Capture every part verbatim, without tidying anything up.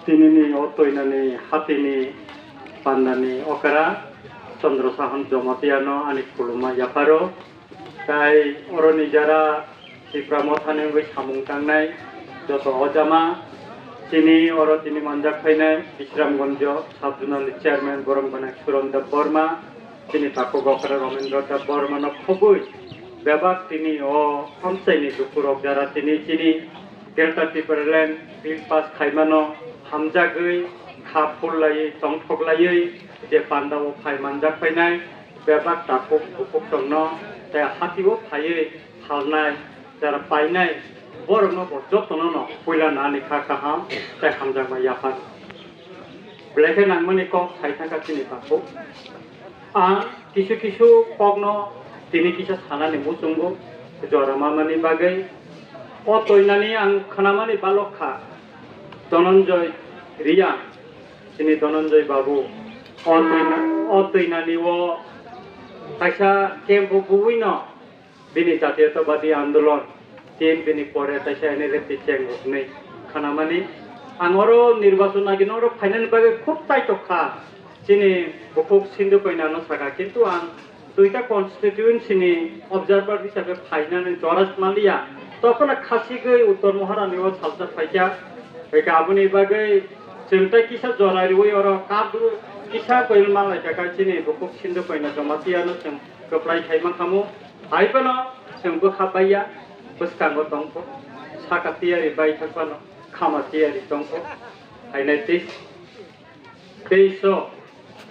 Tinini o toinani hatini pandani okra Chandra Sahan Jamatia no ani khuluma yapharo. Tai oroni jara Tipra Mothani wngwi samung tangnai joto ojama, chini oro tini manjak phainai Bisramganj Sub-Zonal ni Chairman Borom Gwnang Suron Deb Borma, chini takhuk okra Romendra Deb Borma no khobwi bebak tini o amchaini dukurok jara tini chini Delta Tipraland bill pass khaimano hamjagwi kha phul laiwi tongthok laiwi je panda o phai manjak phainai bebak takhuk bukhuk tongno tei hati o phaiwi phalnai jara painai borokno bo jotono no puila nani kha kaham tei hamjakma yaphar. Belai khe nangmani kok sai thangkha chini takhuk. Ang kisu kisu kokno tini kisa sanani muchungo jora mamani bagwi o toinani ang khnamani balok kha. Dhananjay Riyang, chini Dhananjay babu o toina-, o toinani o kaisa camp o buino bini Jatiyatabadi Andolon, tin bini pore taisa N L F T cheng rok hinwi khanamani. Ang oro nirbachon agini oro phainani bagwi khub taitok kha. Chini bukhuk Sindhu Koina no sakha, kintu ang duita constituency ni observer hisabe phainani joras manliya. Tokona khasigwi Uttor Maharani o salsa phaikha. Hwnkhe aboni bagwi chwng tei kisa jora riwi oro kadru kisa koil manlaikha, khe chini bukhuk Sindhu Koina Jamatia no chwng kwplai khai mankhamu. Hai phano chwng bwkha baiya, bwskango tongkho, saka tiyari bai thak phano khama tiyari tongkho. Hainai tei, tei so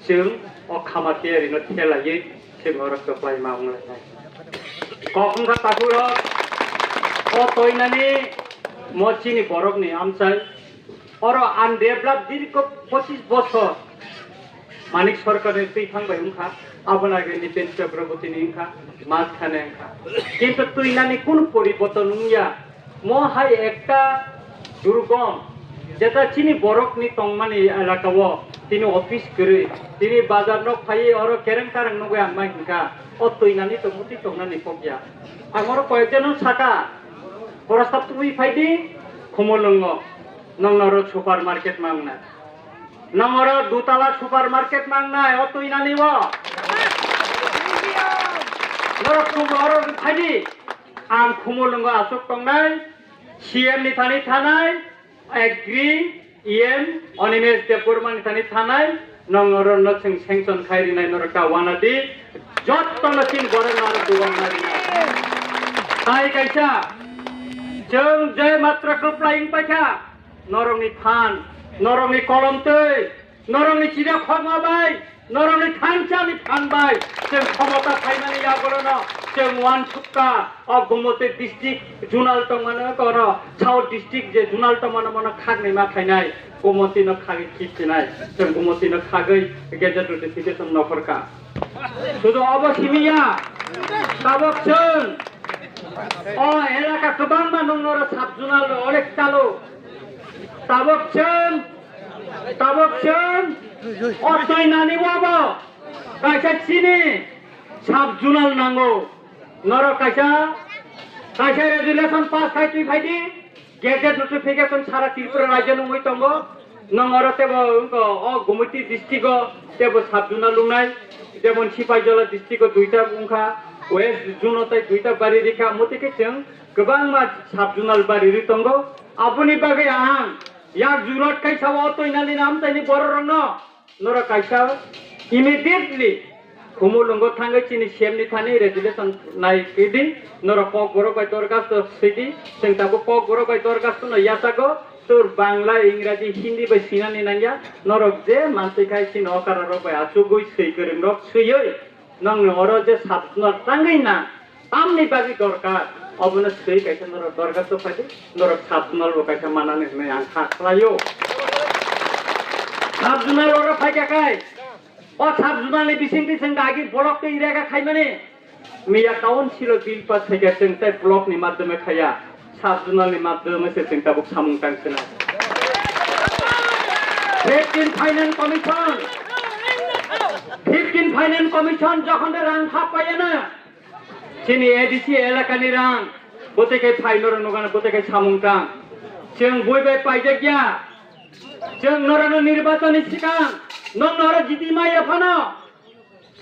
chwng o khama tiyari no thelaiwi chwng oro kwplai ma wnglainai. Kok wngkha takhuk rok, o toinani mo chini borok ni amchai. Oro undeveloped dirgho pochis bochor Manik Sarkar ni twi thang bai wngkha, aboni age Nitin Chakraborty ni wngkha, Mas Khane wngkha. Kintu twinani kunu poriborton wngya. Mo hai ekta durgom, jeta chini borok ni tongmani elaka o, tini office kwrwi, tini bazar nok phaiwi oro kereng kareng nugwi ang mai hwnkha, o twinani tongmwtwi tongnani kokya. Ang oro koyekjono saka, borok sab tubui phaidi, Khumulwngo. Nong norok supermarket mangnai. Nong oro dutala supermarket mangnai, o twinani o. Norok khum oro phaidi. Ang Khumulwngo aswk tongnai. C M ni thani thanai, Agri, E M, Animesh Debbarma ni thani thanai. Nong oro no chwng sanction khai rinai norok ta wana di. Jotto no chini borok norok duwan na rinai. Tai kaisa, chwng je matra kwplai wng paikha. Norokni phan, norokni kolomtwi, norokni chida khorma bai, norokni thansa ni phan bai, chwng khomota phaimani yagulono chwng uansukha, o Gumoti district zonal tongmano, oro South district je zonal tongmano, mono khakni ma khainai, Gumoti no khagwi khipsinai, chwng Gumoti no khagwi gazette notification nokhorkha. Sudu obo simiya, tabok chwng o elaka kwbangma nung noro sub zonal rok onek chalo. Tabok chwng, tabok chwng o twinani obo kaisa chini sub zonal nango. Norok kaisa, kaisa resolution pass khai twi phaidi. Gazette notification sara Tripura rajyo nungwi tongo. Nong oro tebo wngkha o Gumoti district o tebo sub zonal lungnai, jemon Sipaijala district o duita wngkha, West zone o tai duita bari rikha, motike chwng kwbangma sub zonal bari ri tongo. Aboni bagwi ang yak jurat kaisa o twinani namtaini bororokno. Norok kaisa immediately Khumulwngo thangwi chini C M ni thani resolution nai kwdi, norok Kokborok bai dorkhasto swidi, chwng tabuk Kokborok bai dorkhasto no yachago, tor Bangla, Ingraji, Hindi bai swinani nangya, norok je mantwi khai chini okara rok bai achugwi swi kwrwng rok swiwi, nongni oro je sub zonal tangwi na, tamni bagwi dorkar, obono swi kaisa norok dorkhasto phaidi, norok sub zonal bo kaisa manani hwnwi ang kha khlaio. Sub zonal oro phaikha khai, o sub zonal ni bisingtwi chwng agi block twi rega khaimani, miya council o bill pass khaikha chwng tei block ni madhyome khaiya, sub zonal ni madhyome se chwng tabuk samung tang swnai. Fifteen Finance Commission, fifteen Finance Commission jokhon de rang hap paiyana, chini A D C elakani rang, bote khe phai norok nukana, bote khe samung tang. Chwng bui bai paijakya, Chwng norokno nirbachonni swkang, nwng norok jiti maya phano,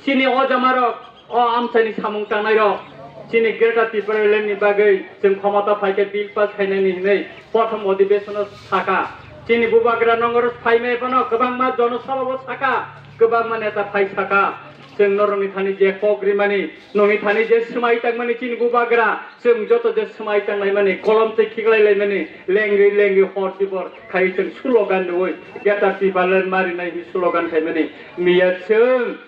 chini o jamarok, o amchaini samung tangnairok, chini Greater Tipraland ni bagwi chwng khomota phaikhe bill pass khainani hinwi prothom odhibesono sakha. Chini bubagra nongoro phaimaya phano kwbangma jonosabhao sakha, kwbangma neta phai sakha. Chwng norokni thani je kok rimani, nongni thani je swmai tangmani chini bubagra, chwng joto je swmai tanglaimani, kolom twi khiklai laimani, lengwi lengwi hor tibor khai chwng slogan rwui Greater Tipraland marinai hinwi slogan khaimani. Miya chwng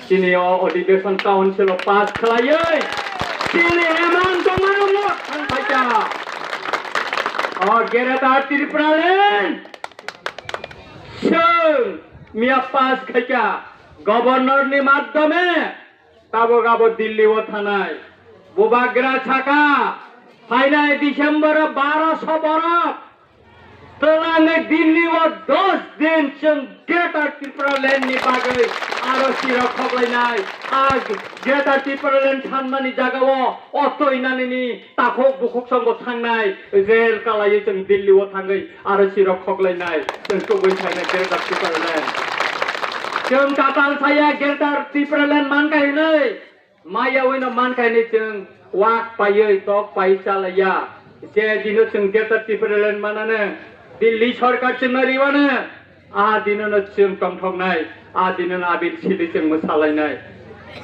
chini o Adhivesan Council o pass khlaiwi chini emang tongmarokno thang phaikha. O Greater Tipraland chwng miya pass khaikha. Governor ni madhyome tabok abo Delhi o thanai. Bubagra sakha, phainai December o baroso borok twlangwi Delhi o dos din chwng Greater Tipraland ni bagwi aro sirok khoklainai. A Greater Tipraland thanmani jagao o twinani ni takhuk bukhuk songbo thangnai, rel kalaiwi chwng Delhi o thangwi aro sirok khoklainai, chwng tubui phainai Greater Tipraland. Chwng katal saya Greater Tipraland mankha hinwi, maya wino mankha hinwi chwng wak paiwi tok pai chalaiya. Je dino chwng Greater Tipraland manane Delhi sorkar chwngno riwano, a dinono chwng tongthoknai, a dinono abil sili chwng mwsalainai.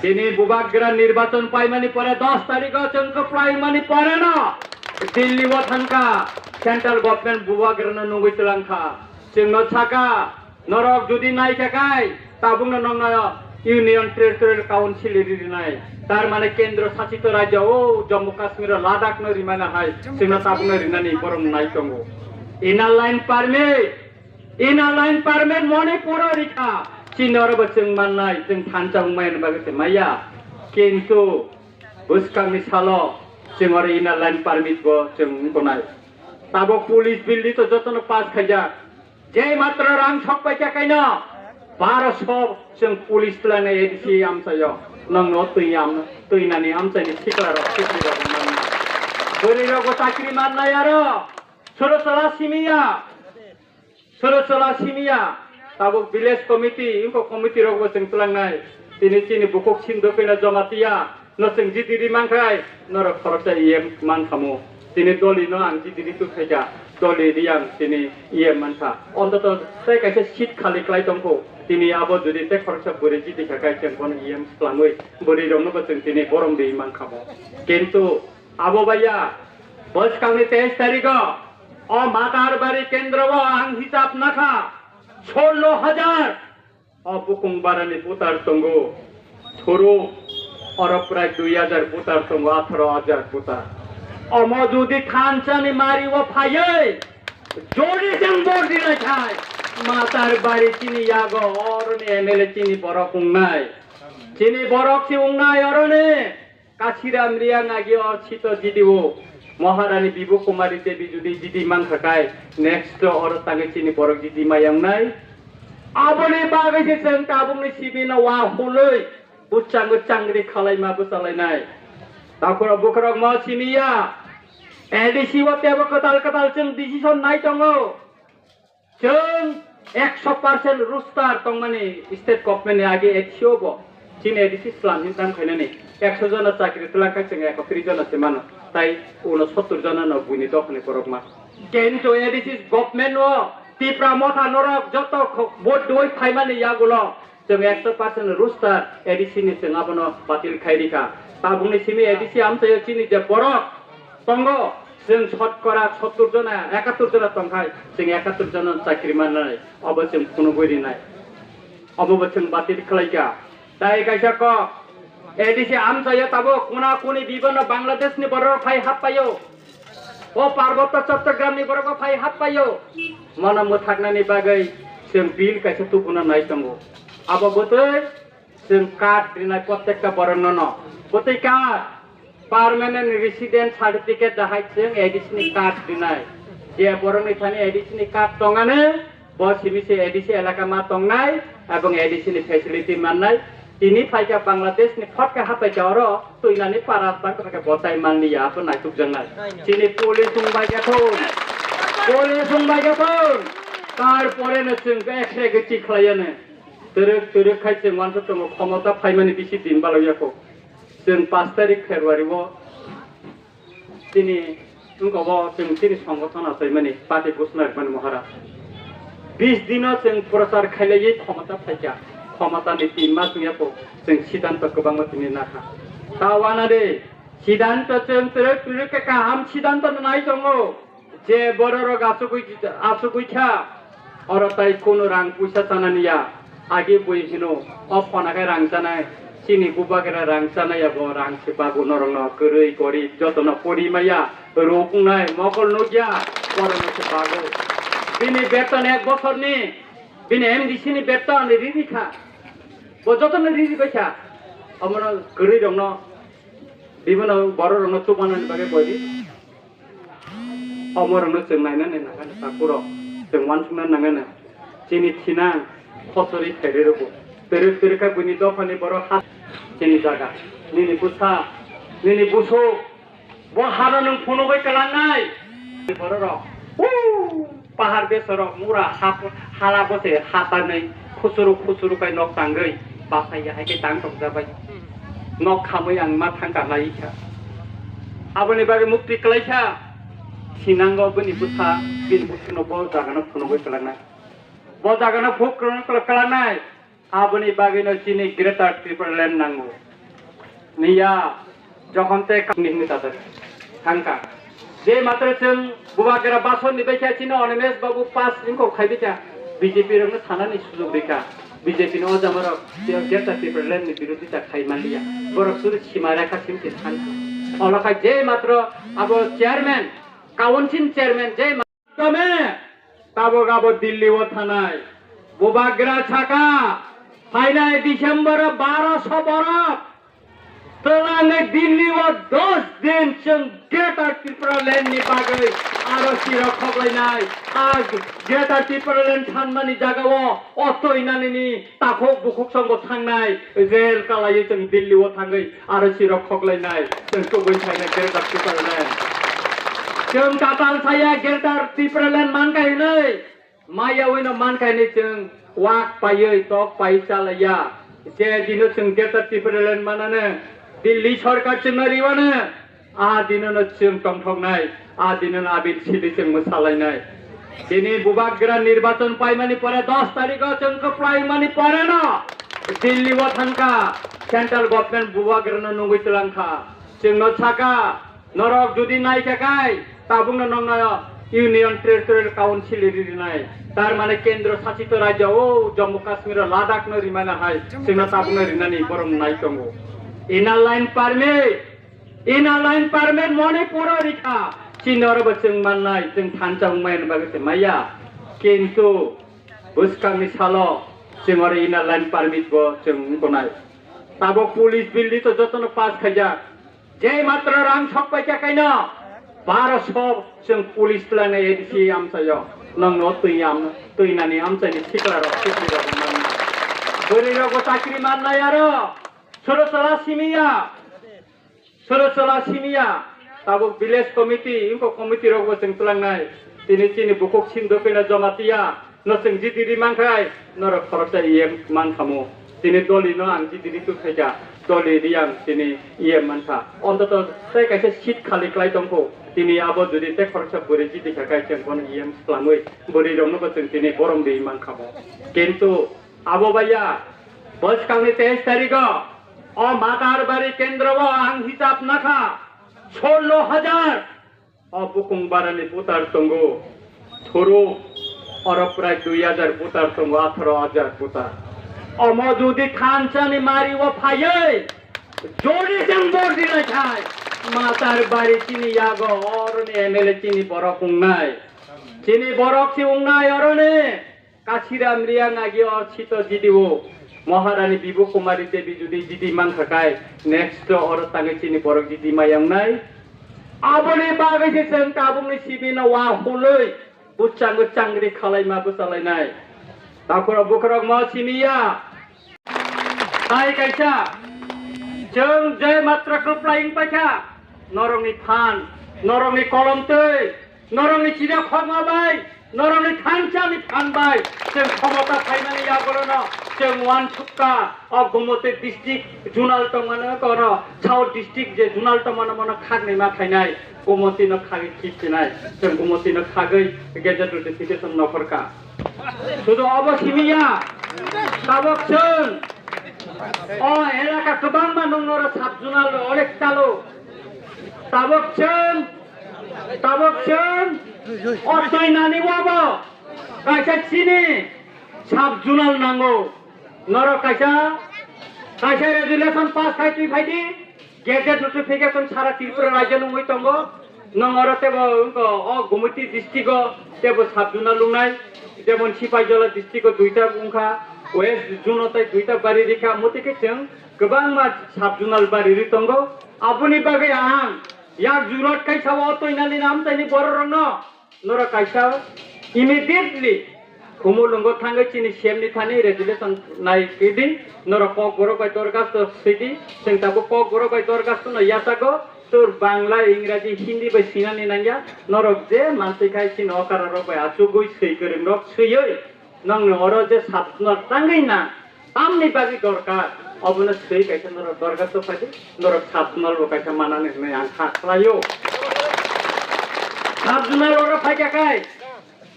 Tini bubagra nirbachon paimani pore dos tarikho chwng kwplaimani poreno Delhi o thangkha, central government bubagrano nungwi twlangkha. Chwngno sakha, norok jodi naikha khai, tabukno nokno Union Territorial Council rinai. Tar mane kendro sasito rajyo o Jammu Kashmir o Ladakh no rimana hai, chwngno tabukno rinani borok nai tongo. Inner line permit, Inner line permit Manipur o rikha, chini oro bo chwng mannai, chwng thansa wngmani bagwi se maya. Kintu bwskangni salo chwng oro inner line permit bo chwng wngtonai. Tabok police bill ni to jotono pass khaijak. Je matro rang sok paikha kaino baroso chwng police twlangnai A D C amchaio. Nongno twi am, twinani amchaini sikla rok sikli rok mannai. Bwrwi rok bo chakri mannai aro. Soro sala simiya. Soro sala simiya, tabuk village committee, wngkok committee rok bo chwng twlangnai. Tini chini bukhuk Sindhu Kanya Jamatia no chwng G D D mankha, norok khoroksa E M mankhamu. Tini Doli no ang G D D tubkhaikha, Doli Reang tini E M mankha. Ontoto tei kaisa seat khali klai tongkho. Tini abo jodi tei khoroksa bwrwi G D kha khai chwng bono E M swlangwi bwrwi rokno bo chwng tini borom riwi mankhamu. Kintu Abo baiya, bwskangni teis tarikho o Matarbari kendro o ang hisab nakha, solo hajar o bukung barani voter tongo, thuru oro prai dui hajar voter tongo, atharo hajar voter. Omo jodi thansani mari o phaiwi, jodi jang bor dinai khai, Matarbari chini yago oroni M L A chini borok wngnai, chini borok si wngnai oroni. Kashiram Reang agi o sito G D O Maharani Bibu Kumari Devi jodi G D mankha khai, next o oro tangwi chini borok G D mayangnai. Aboni bagwi se chwng tabukni simi no wa hulwi bwchango changri khalaima bwchalainai. Takhura bukhurok mo simiya. A D C o tebo kwtal kwtal chwng decision nai tongo. Chwng ekso percent roster tongmani state government ni age A D C o bo. Chini A D C slam hin tam khainani. Ekso jona chakri twlang kha chwng ekotris jona se mano. Tai uno sottur jona no buini dokhani borok ma. Kintu A D C government o Tipra Motha norok joto kho-, vote doi phaimani yagulo. Chwng ekso percent roster A D C ni chwng abono batil khai rikha. Tabukni simi A D C amchaio chini je borok tongo, chwng sotkora sottur jona, ekattur jona tongkhai, chwng ekattur jona chakri mannai, obo chwng phunugwi rinai. Obo bo chwng batil khlaikha. Tai kaisa kok, A D C amchaio tabuk kuna kuni bibono Bangladesh ni borok phai happaio. O Parbotto Chottogramni borok bo phai happaio. Mono mwthaknani bagwi chwng bill kaisa tubuna nai tongo. Abo bwtwi chwng card rinai prottekta borokno no. Bwtwi card, permanent resident certificate da hai chwng A D C ni card rinai. Je borokni thani A D C ni card tongani, bo simi se A D C elaka ma tongnai, ebong A D C ni facility mannai. Tini phaikha Bangladesh ni photka hapaikha oro, twinani para bangkha khe bo tai manliya, abo naitukjaknai. Chini police wngbaikha thun, police wngbaikha thun, Tarpore no chwng ekre gwi chi khlaiya no. Twrwk twrwk khai chwng uansuk tongo, khomota phaimani bisi din balokya kho. Chwng pash tarik February o chini wngkha bo chwng chini songgothon achaimani party ghosna rwmani Maharaj. Bis dino chwng prochar khailaiwi khomota phaikha. Khomotani tin mas wngya kho, chwng siddhanto kwbangma tini nakha. Ta wana de, siddhanto chwng twrwk twrwk khe kaham siddhanto nai tongo. Je bororok achugwi, achugwi kha, oro tai kunu rang puisa chanani ya. Agi bui hino, o phone khe rang chanai, chini bubagra rang chanai ya, bo rang se bago norokno, kwrwi gorib jotono pori maya, ruk wngnai, mokol nukya, borokno se bago. Bini beton ek bosorni, bini M D C ni beton riri kha, bo jotono riri bai kha, omono kwrwi rokno, bibino bororokno chubanani bagwi boidi. Omorokno chwng nainani nangani takhurok, chwng uansukna nangani. Chini thinang khosori khairwi rwgo. Twrwk twrwk khe buini dophani borok ha chini jaga. Nini bwsa, nini busuk, bo hano nwng phunugwi kwlangnai. Bororok, huu, pahar besorok, mura hap-, hala bose hatanwi, khusuru khusuru khai nok tangwi, basaiya hai khe tang tokjabai. Nok khamwi ang ma thangka lai kha. Aboni bagwi mukti kwlai kha. Sinango bini bwsa, bini bwsano bo jagano phunugwi kwlangnai. Bo jagano phuk kwlang-, kwlang-, kwlangnai. Aboni bagwino chini Greater Tipraland nango. Niya, jokhon te ka-, ni hwnwi tatar thangka. Je matra chwng bubagra basonni bai kha chini Animesh babu pass wngkok khai bai kha. B J P rokno thanani sujok rikha. B J P ni o jamarok Greater Tipraland ni birodita khai manliya. Borok suri sima rekha sim khe than. Olo khai je matra abo chairman, council chairman je ma-, tame tabok abo Delhi o thanai. Bubagra saka phainai December o baro so borok. Twlangwi Delhi o dos din chwng Greater Tipraland ni bagwi aro sirok khoklainai. A Greater Tipraland thanmani jagao o twinani ni takhuk bukhuk songbo thangnai, rel kalaiwi chwng Delhi o thangwi aro sirok khoklainai. Chwng tubui phainai Greater Tipraland. Chwng katal saya Greater Tipraland mankha hinwi. Maya wino mankaini chwng wak paiwi tok pai chalaiya. Je dino chwng Greater Tipraland manane, Delhi sorkar chwngno riwano, a dinono chwng tongthoknai, a dinono abil sidi chwng mwsalainai. Chini bubagra nirbachon paimani pore dos tarikho chwng kwplaimani poreno Delhi o thangkha, central government bubagrano nungwi twlangkha. Chwngno saka, norok jodi naikha kai, tabukno nokno Union Territorial Council ri rinai. Tar mane Kendro Sasito Rajyo o Jammu Kashmir o Ladakh no rimana hai, chwngno tabukno rinani borok nai tongo. Inner Line Permit, Inner Line Permit Manipur o rikha, chini oro bo chwng mannai, chwng thansa wngmani bagwi se maya. Kintu bwskangni salo chwng oro Inner Line Permit bo chwng wngkhnai. Tabuk police bill ni to jotono pass khaijak. Je matra rang sok pai kha kaino, baro sok chwng police twlangnai A D C amchaio. Nongno twi am-, twinani amchaini sikla rok, sikli rok manna. Bwrwi rok bo chakri mannai aro. Soro chola simiya. Soro chola simiya. Tabuk village committee, wngkok committee rok bo chwng twlangnai. Tini chini bukhuk Sindhu Kanya Jamatiya. No chwng G D D mankhai, norok khoroksa E M mankhamo. Tini doli no ang G D D tubkhaikha, doli di ang tini E M mankha. Ontoto tei kaisa seat khali klai tongkho. Tini abo jodi tei khoroksa bwrwi G D khakai chwng bono E M swlamwi bwrwi rokno bo chwng tini borom di mankhamo. Kintu abo baiya bwskangni teis tarigo o Matarbari kendro o ang hisab nakha sollo hajar. O bukung barani voter tongo, thuru, oro prai dui hajar voter tongo, atharo hajar voter. Omo jodi thansani mari o phaiwi, jodi chwng bor dinai khai, Matarbari chini yago, oroni M L A chini borok wngnai. Chini borok si wngnai oroni. Kashiram Reang agi o sito G D O Maharani Bibu Kumari Devi jodi G D mankha kai, next to oro tangwi chini borok G D mayang nai. Aboni bagwi se chwng tabukni simi no wahului bwchang bwchang ri khalai ma bwchalai nai. Takhurok bukhurok mo simi ya. Tai kaisa, chwng je matra kwplai wng paikha, norokni phan, norokni kolom twi, norokni chida khokma bai, Norokni thansa ni phan bai chwng khomota phaimani yagulono chwng uansukha, o Gumoti district zonal tongmani kono South district je zonal tongmani mono khaknwi ma khainai, Gumoti no khagwi khipsinai, chwng Gumoti no khagwi gazette notification nokhorkha. Sudu obo simiya, tabok chwng o elaka kwbangma nung noro sub zonal rok onek chalo. Tabok chwng, tabok chwng o twi nani wabo kaisa chini sub zonal nango. Norok kaisa, kaisa resolution pass khai twi phaidi. Gazette notification sara Tripura rajyo nungwi tongo. Nong oro tebo wngkha o Gumoti district o tebo sub zonal lungnai, jemon Sipaijola district o duita wngkha, West zone o tai duita bari rikha, motike chwng kwbangma sub zonal bari ri tongo. Aboni bagwi ang yak jurot kaisa o toinani namtaini bororokno. Norok kaisa immediately Khumulwngo thangwi chini C M ni thani resolution nai kidi, norok kokborok bai dorkhasto swidi, chwng tabuk kokborok bai dorkhasto no yachago, tor Bangla, Ingraji, Hindi bai swinani nangya, norok je manswi khai chini okara rok bai achugwi swi kwrwng rok swiwi, nongni oro je sub zonal tangwi na, tamni bagwi dorkar, obono swi kaisa norok dorkhasto phaidi, norok sub zonal bo kaisa manani hwnwi ang kha khlaio. Sub zonal oro phaikha khai,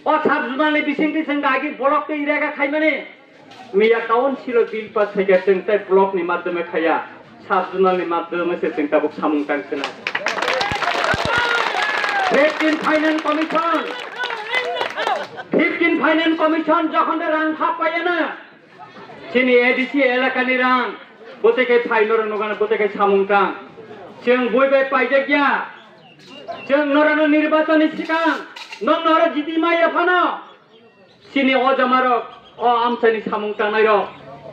o sub zonal ni bisingtwi chwng dagi block twi rega khaimani. Miya council o bill pass khaikha chwng tei block ni madhyome khaiya, sub zonal ni madhyome se chwng tabuk samung tang sinai. Fifteen Finance Commission, fifteen Finance Commission jokhon de rang hap paiyana, chini A D C elakani rang, bwtwi khai phai norok nukana, bwtwi khai samung tang. Chwng bui bai paijak ya, chwng norokno nirbachonni swkang, nokno oro jiti maya phano, chini o jamarok, o amchaini samung tangnairok,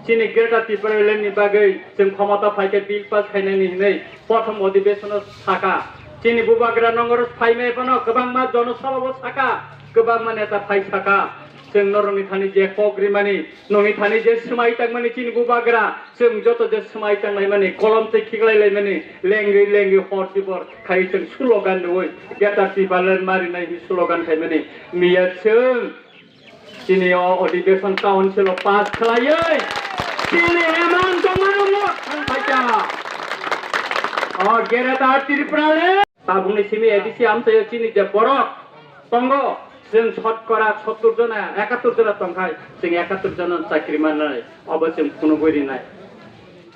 chini Greater Tipraland ni bagwi chwng khomota phaikhe bill pass khainani hinwi prothom odhibesono saka. Chini bubagra nongoro phaimai phano kwbangma jonosabhao saka, kwbangma neta phai saka. Chwng norokni thani je kok rimani, nongni thani je swmai tangmani chini bubagra, chwng joto je swmai tanglaimani, kolom tei khiklai laimani, lengwi lengwi hor tibor khai chwng slogan rwui Greater Tipraland marinai hinwi slogan khaimani. Miya chwng chini o odhibeson council o pass khlaiwi chini eman tongmano mot thang phaikha. O Greater Tipraland. Tabukni simi A D C amchaio chini je borok tongo, chwng sotkora sottur jona, ekattur jona tongkhai, chwng ekattur jona chakri mannai, obo chwng phunugwi rinai,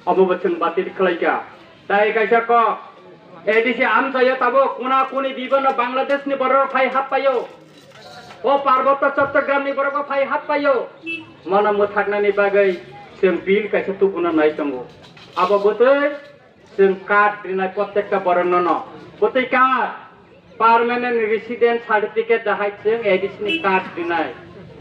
obo bo chwng batir khlaikha. Tai kaisa kok, A D C amchaio tabuk kuna kuni bibano Bangladeshni borok phai happaio, o Parbotto Chottogramni borok phai happaio, mono mwthaknani bagwi chwng bill kaisa tubuna nai tongo. Abo bwtwi chwng card rinai prottekta borokno no. Bwtwi card, permanent resident certificate dahai chwng A D C ni card rinai.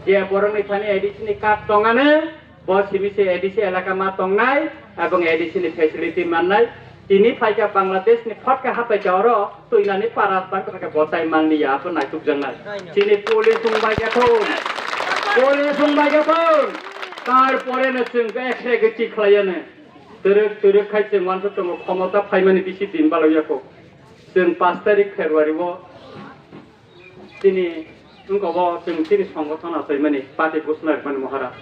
Je borokni thani A D C ni card tongani, bo simi se A D C elaka ma tongnai, ebong A D C ni facility mannai. Tini phaikha Bangladesh ni photka hapaikha oro, twinani para tang khe botai manliya, abo naitukjaknai. Chini police wngbai khe thun, police wngbai khe thun, tarpore no chwng ekre gwi tikhlaiya no. Twrwk twrwk khai chwng uansuk tongo, khomota phaimani bisi din balokya kho. Chwng pash tarik February o chini wngkha bo chwng chini songgothon achaimani party ghosna rwmani Maharaj.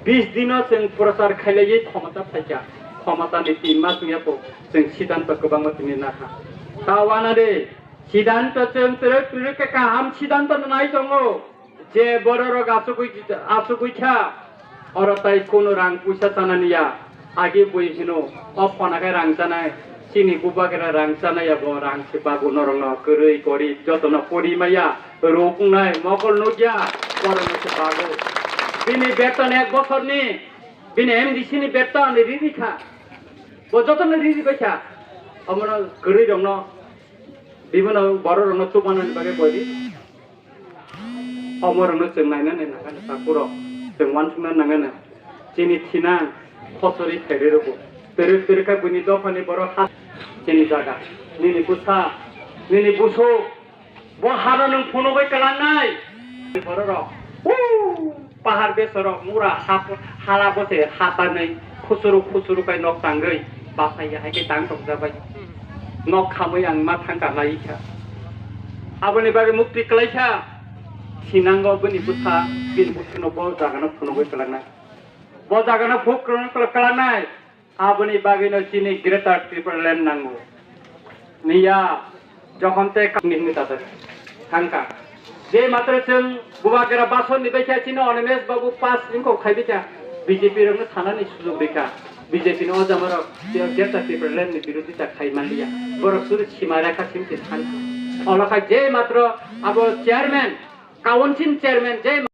Bis dino chwng prochar khailaiwi khomota phaikha. Khomotani tin mas wngya kho chwng siddhanto kwbangma tini nakha. Ta uanadi siddhanto chwng twrwk twrwk khe kaham siddhanto nai tongo. Je bororok achugwi, achugwi kha, oro tai kunu rang puisa chanani ya. Agi bui hino, o phone khe rang chanai, chini bubagra rang chanai ya, bo rang se bago norokno, kwrwi gorib jotono pori maya, ruk wngnai, mokol nukya, borokno se bago. Bini beton ek bosorni, bini M D C ni beton riri kha, bo jotono riri bai kha, omono kwrwi rokno, bibino bororokno chukmanani bagwi boidi. Omo rokno chwng naina nai nangani takhurok, chwng uansukna nangani. Chini thinang khosori khairwi rwgo. Twrwk twrwk khe buini dophani borok ha chini jaga. Nini bwsa, nini busuk, bo hano nwng phunugwi kwlangnai. Bororok, huu, pahar besorok, mura hap-, hala bose hatanwi, khusuru khusuru kai nok tangwi, bachai ya hai khe tang tokjabai. Nok khamwi ang ma thangka lai kha. Aboni bagwi mukti kwlai kha. Sinango bini bwsa, bini bwsano bo jagano phunugwi kwlangnai. Bo jagano phuk kwlwng kwlwng kwlangnai. Aboni bagwino chini Greater Tipraland nango. Niya, jokhon te ka-, ni hwnwi tatar thangka. Je matra chwng bubagra bason ni baikha chini Animesh babu pass wngkok khai bikha B J P rokno thanani sujok rikha. B J P ni o jamarok Greater Tipraland ni birodita khai manliya. Borok suri sima rekha sim sim thangkha. Olo khai je matra abo chairman, council chairman je